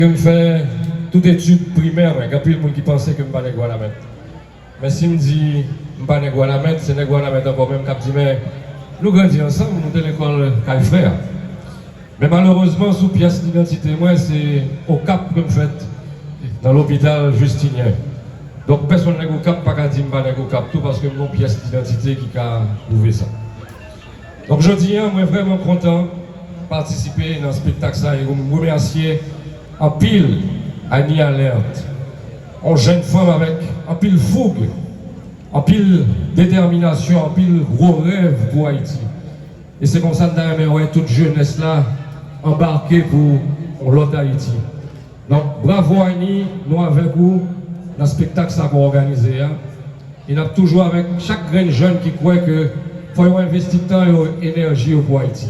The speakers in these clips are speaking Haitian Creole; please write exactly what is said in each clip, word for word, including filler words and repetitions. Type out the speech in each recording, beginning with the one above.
Ke m fè tout etid primè mwen, gen anpil moun ki panse ke m pa nèg Wanament. Men si m di m pa nèg Wanament, se nèg Wanament ankò menm k ap di, men nou grandi ansanm, nou te lekòl kay frè. Men malerezman, sou pyès idantite mwen, se Okap ke m fèt, nan lopital Justinien. Donk, pèsonn nèg Okap pa ka di m pa nèg Okap tou, paske m gen yon pyès idantite ki ka pwouve sa. Donk, jodi a, mwen vrèman kontan patisipe nan espektak sa e m remèsye anpil Annie Alerte, yon jèn fanm avèk anpil foug, anpil detèminasyon, anpil gwo rèv pou Ayiti. E se konsa n ta renmen wè tout jenès la anbake pou yon lòt Ayiti. Donk, bravo Annie, nou avèk ou nan espektak sa pou òganize a. E n ap toujou avèk chak grenn jèn ki kwè ke fò yo envesti tan yo, enèji yo pou Ayiti.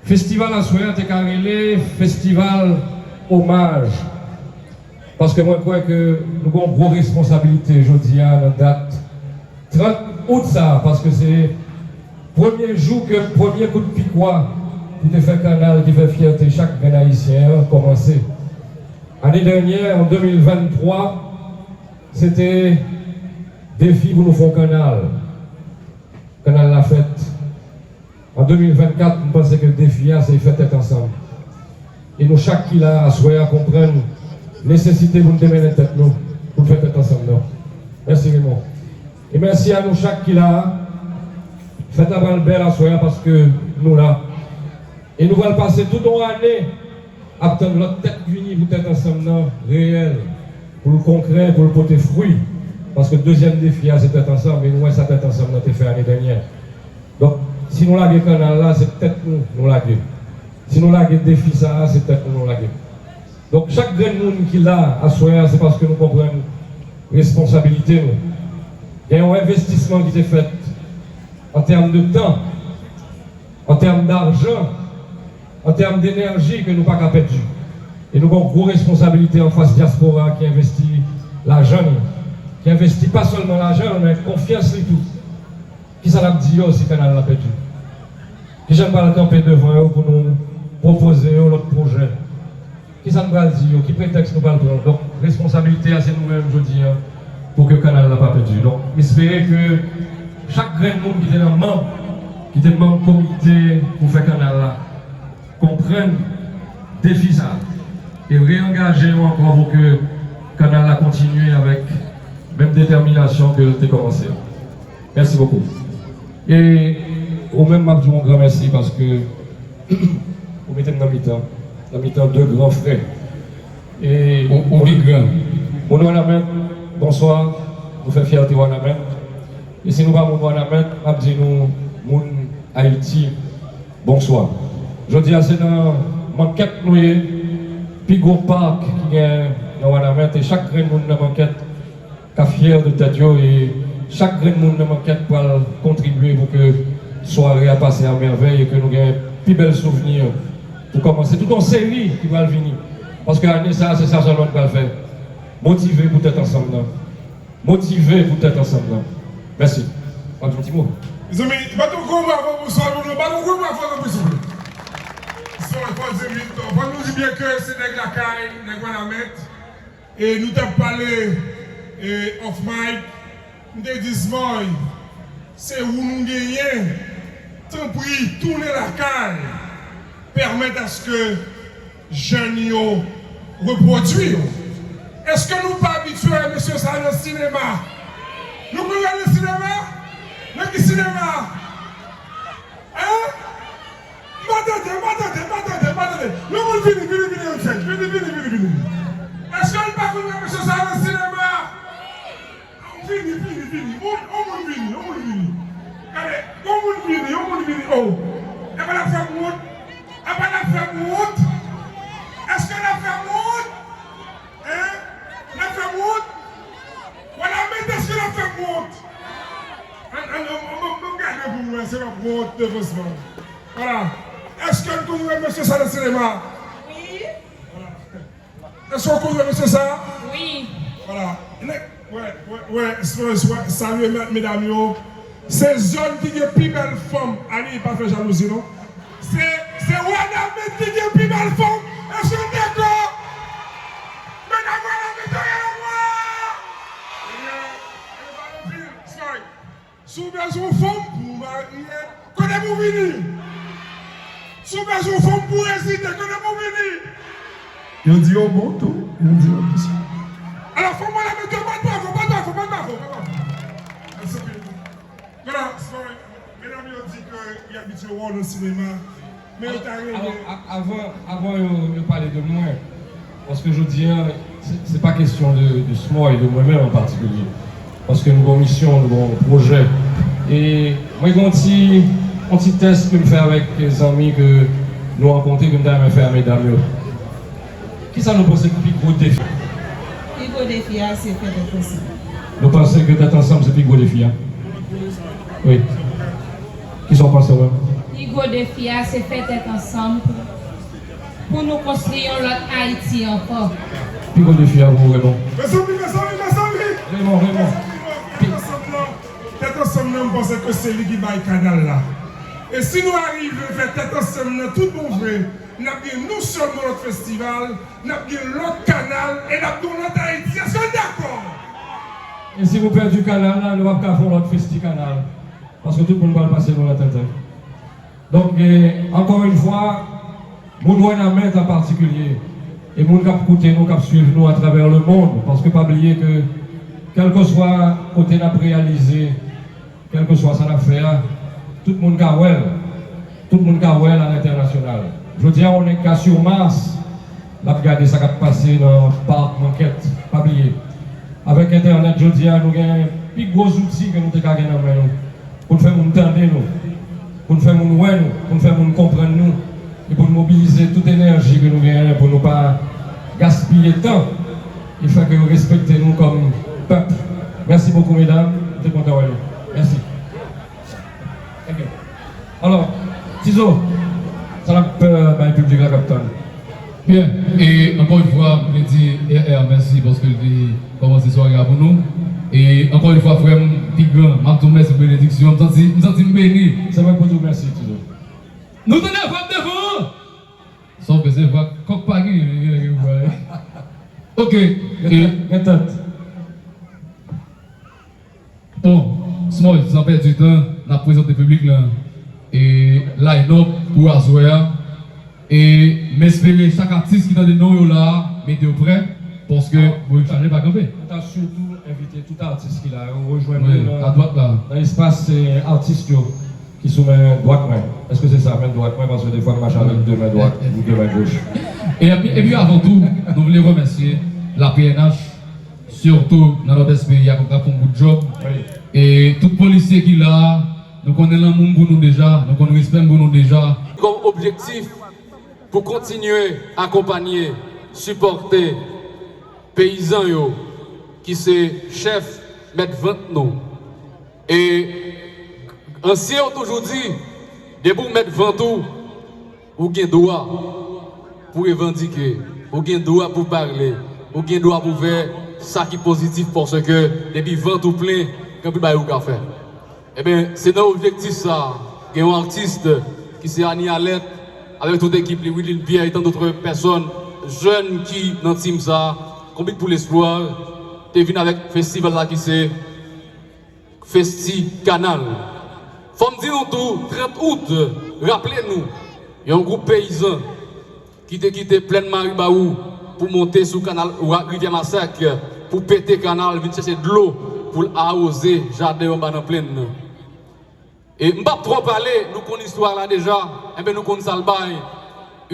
Festival aswè a te ka rele festival omaj. Paske mwen kwè ke nou gen yon gwo responsabilite jodi a nan dat trant out sa a, paske se premye jou ke premye kout pikwa ki te fè kanal ki fè fyète chak grenn Ayisyen an kòmanse. Ane dènyè, an de mil venntwa, se te defi pou nou fè yon kanal. Kanal la fèt. An de mil vennkat, m panse ke defi a se fè tèt ansanm. E nou chak ki la aswè a konprann nesesite pou n te mennen tèt nou, pou n fè tèt ansanm nan. Mèsi Raymond. E mèsi a nou chak ki la a. Fèt la pral bèl aswè a paske nou la. E nou pral pase tout yon ane ap tann lòt tèt vini pou tèt ansanm nan reyèl, pou l konkrè, pou l pote fwi. Paske dezyèm defi a se tèt ansanm, e nou wè sa tèt ansanm nan te fè ane dènyè. Donk, si nou lage kanal la, se tèt nou nou lage. Si nou lage defi sa a, se tèt nou nou lage. Donk, chak grenn moun ki la aswè a, se paske nou konprann responsabilite nou. Gen yon envestisman ki te fèt an tèm de tan, an tèm dajan, an tèm denèji ke nou pa ka pèdi. E nou gen yon gwo responsabilite anfas dyaspora ki envesti lajan li, ki envesti pa sèlman lajan l, men konfyans li tou. Kisa n ap di yo si kanal la pèdi? Kijan n pral kanpe devan yo pou nou pwopoze yo lòt pwojè? Kisa n pral di yo? Ki pretèks nou pral pran? Donk, responsabilite a se nou menm jodi a pou ke kanal la pa pèdi. Donk, m espere ke chak grenn moun ki te nan manm, ki te manm komite pou fè kanal la, konprann defi sa a e reyangaje yo ankò pou ke kanal la kontinye avèk menm detèminasyon ke l te kòmanse a. Mèsi bokou. E ou menm, m ap di w yon gran mèsi paske ou mete m nan mitan, nan mitan de gran frè. E ou, ou pi gran. Moun Wanament, bonswa. Nou fè fyète Wanament. E si nou pa moun Wanament, m ap di nou moun Ayiti, bonswa. Jodi a, se nan Mankèt nou ye, pi gwo pak ki gen nan Wanament, e chak grenn moun nan Mankèt ka fyè de tèt yo, e chak grenn moun nan Mankèt pral kontribye pou ke sware a pase a mèvèy e ke nou gen pi bèl souvni pou kòmanse tout yon seri ki pral vini. Paske ane sa a, se sa sèlman n pral fè. Motive pou tèt ansanm nan. Motive pou tèt ansanm nan. Mèsi. W ap di yon ti mo? Mezanmi, bat yon gwo bravo pou Solomon, bat yon gwo bravo pou souple. Fò di, fò nou di byen ke se nèg lakay, nèg Wanament. E nou t ap pale, e, off mic, m te di Smoy, se ou nou genyen, tanpri, tounen lakay, pèmèt aske jèn yo repwodui yo. Èske nou pa abitye wè mesye sa nan sinema? Nou konn wè nan sinema? Nan ki sinema? Hein? M pa tande, m pa tande, m pa tande, m pa tande. Yon moun vini, vini, vini, yon chèch. Vini, vini, vini, vini. Èske nou pa konn wè mesye sa nan sinema? Vini, vini, vini. On, on moun vini, on moun vini. Gade, on moun vini, on moun vini. Oh. Epa n ap fè m wont? Epa n ap fè m wont? Èske n ap fè m wont? Hein? N ap fè m wont? Wanament, èske n ap fè m wont? An, an, an, an, an, an gade pou m wè si n ap wont devan Smoy. Vwala. Èske n konn wè mesye sa nan sinema? Wi. Vwala. Èske w konn wè mesye sa? Wi. Vwala. Wè, wè, wè, wè, salye medam yo. Se zòn ki gen pi bèl fanm. Ani, pa fè jalouzi, non. Se, se Wanament ki gen pi bèl fanm. Èske n dakò? Pou vini. Si w bezwen yon fanm pou rezide, kote pou vini. Yo di yo bon tou. Yo di yo bon. Alò, fanm mwen la, mete yo bat bravo, bat bravo, bat bravo, bat bravo. Mèsi anpil. Voilà, sorry. Medam yo di ke y abitye wè w nan sinema, men yo ta renmen. Avan, avan yo, yo pale de mwen, paske jodi a, se, se pa kesyon de, de Smoy, de mwen menm an patikilye. Paske nou gen yon misyon, nou gen yon pwojè. E mwen gen yon ti, yon ti tès ke m fè avèk zanmi ke nou rankontre, ke m ta renmen fè a medam yo. Kisa nou panse ki pi gwo defi? Pi gwo defi a, se fè tèt ansanm. Nou panse ke tèt ansanm se pi gwo defi a? Wi. Kisa w panse, ou menm? Pi gwo defi a, se fè tèt ansanm pou, pou nou konstwi yon lòt Ayiti ankò. Pi gwo defi a pou ou, Raymond? Mezanmi, mezanmi, mezanmi! Raymond, Raymond. Tèt ansanm nan, tèt ansanm nan, m panse ke se li ki bay kanal la. E si nou arive fè tèt ansanm nan tout bon vre, n ap gen non sèlman lòt festival, n ap gen lòt kanal e n ap gen yon lòt Ayiti. Èske n dakò? E si nou pèdi kanal la, nou p ap ka fè yon lòt festi kanal. Paske tout moun pral pase nou nan tenten. Donk, e, ankò yon fwa, moun Wanament an patikilye, e moun k ap koute nou, k ap swiv nou atravè lemonn, paske pa bliye ke, kèlkeswa kote n ap reyalize, kèlkeswa sa n ap fè a, tout moun ka wè l. Tout moun ka wè l alentènasyonal. Jodi a, yon nèg ka sou Mars, l ap gade sa k ap pase nan Park Mankèt. Pa bliye, avèk entènèt, jodi a, nou gen pi gwo zouti ke nou te ka gen nan men nou, pou n fè moun tande nou, pou n fè moun wè nou, pou n fè moun konprann nou, e pou n mobilize tout enèji ke nou genyen, pou nou pa gaspiye tan, e fè ke yo respekte nou kòm pèp. Mèsi bokou, medam. M te kontan wè nou. Mèsi. Ok. Alò, Tizo, sa n ap, euh, bay piblik la k ap tann? Byen, e ankò yon fwa, m vle di R R mèsi paske l te kòmanse sware a pou nou. E ankò yon fwa, frè m, pi gran, m ap di w mèsi pou benediksyon. M santi, m santi m beni. Se mwen k pou di w mèsi, Tizo. Nou tande vag devan an? Sòf ke se vag kòk pa gen, gen, gen, gen, gen. Ok. Gen e tèt, gen tèt. Bon, Smoy, san pèdi tan, n ap prezante piblik lan e line-up pou aswè a. E m espere chak atis ki tande non yo la a, mete yo prè, paske Moyiz Chaje pa kanpe. Nou ta sitou envite tout atis ki la yo rejwenn nou nan, nan espas, eh, atis yo ki sou men dwat mwen. Èske se sa, men dwat mwen? Paske defwa m mache avèk de men dwat ou de men goch. E epi, epi avan tou, nou vle remèsye la P N H, sitou nan Nòdès peyi a, k ap fè yon bout djòb. Wi. E tout polisye ki la a, nou konnen lanmou m pou nou deja, nou konn respè m pou nou deja. Kòm objektif pou kontinye akonpanye, sipòte peyizan yo ki se chèf mèt vant nou. E ansyen yo toujou di, depi w mèt vant ou, ou gen dwa pou revandike, ou gen dwa pou pale, ou gen dwa pou fè sa ki pozitif, paske depi vant ou plen, gen anpil bagay ou ka fè. Ebyen, se nan objektif sa a, gen yon atis ki se Annie Alerte, avèk tout ekip li, Wilin Pierre, e tant d'autres personnes, jèn ki nan team sa a, Konbit pou Lespwa, te vin avèk festival la ki se Festi Kanal. Fò m di nou tou, trant out, raple nou, yon gwoup peyizan ki te kite plèn Maribawou pou monte sou kanal Rivyè Masak, pou pete kanal, vin chèche dlo pou l awoze jaden yo anba nan plèn nan. E m p ap twò pale, nou konn istwa la deja, enben nou konn sa l bay.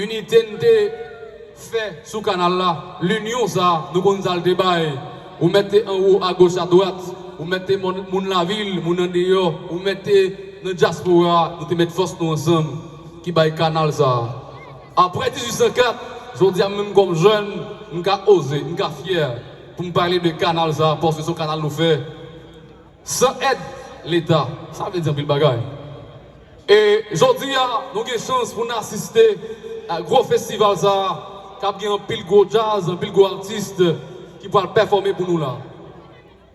Inite n te fè sou kanal la, linyon sa, nou konn sa l te bay. Ou mèt te anwo, agoch, adwat, ou mèt te moun, moun lavil, moun andeyò, ou mèt te nan dyaspora, nou te mèt fòs nou ansanm ki bay kanal sa. Apre dizuit san kat, jodi a, mwen menm kòm jèn, m ka oze, m ka fyè pou m pale de kanal sa, paske se yon kanal nou fè san èd Leta. Sa vle di anpil bagay. E jodi a, nou gen chans pou n asiste a gwo festival sa a, k ap gen anpil gwo djaz, anpil gwo atis ki pral pèfòme pou nou la.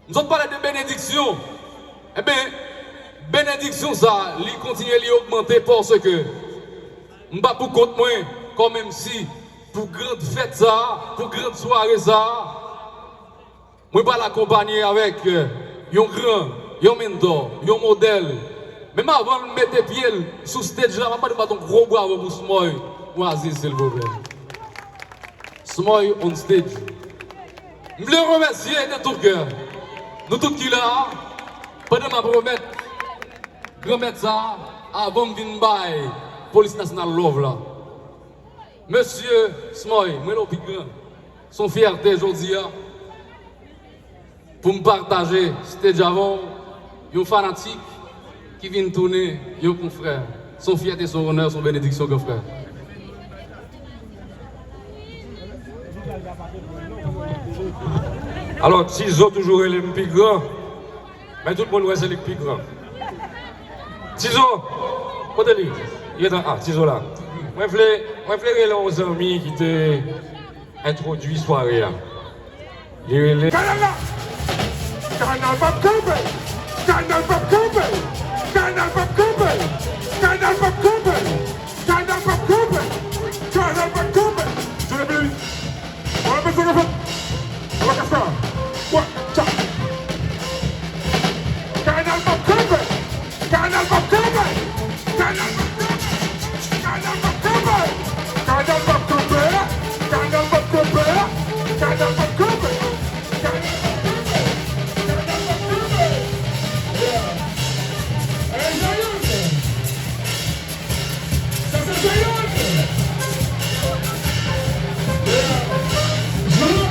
M sot pale de benediksyon. Enben, benediksyon sa a, li kontinye, li ogmante, paske m pa pou kont mwen, kòm M C, pou grand fèt sa a, pou grand sware sa a. Mwen pral akonpanye avèk, eh, yon gran, yon mentò, yon modèl, Menm avan l mete pye l sou stage la, m ap mande m bat yon gwo bravo pou Smoy, pou Aziz, silvouplè. Smoy on stage. M vle remèsye de tout kè nou tout ki la a, pandan m ap remèt granmèt sa a, avan m vin bay Polis Nasyonal love la. Mesye Smoy, mwen lè w pi gran. Se yon fyète jodi a pou m pataje stage avè w, yon fanatik ki vin tounen yon konfrè. Se yon fyète, se yon onè, se yon benediksyon, gran frè. Alò, Tizo toujou rele m pi gran, men tout moun wè se li k pi gran. Tizo, kote li? Li ret an, ah, Tizo la. Mwen vle, mwen vle rele yon zanmi ki te entwodui sware a. Li rele. Kanal la! Kanal p ap kanpe! Kanal p ap kanpe! Kanal p ap kanpe! Kanal p ap kanpe! Kanal p ap kanpe! Kanal p ap kanpe! Mwen mete refèt. Ala kasa. Wa, cha. Kanal p ap kanpe. Kanal p ap kanpe. Kanal p ap kanpe. Kanal p ap kanpe. Kanal p ap kanpe. Kanal p ap kanpe. Kanal p ap kanpe. Kanal p ap kanpe. Kanal p ap kanpe. Yeah. Hey, Zayonn. Sa se Zayonn! Jwa!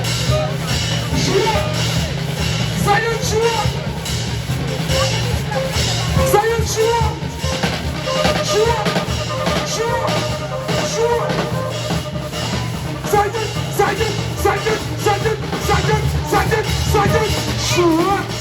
Jwa! Zayonn, jwa! Zayonn, jwa! Jwa! Jwa! Jwa! Zayonn, Zayonn, jwa!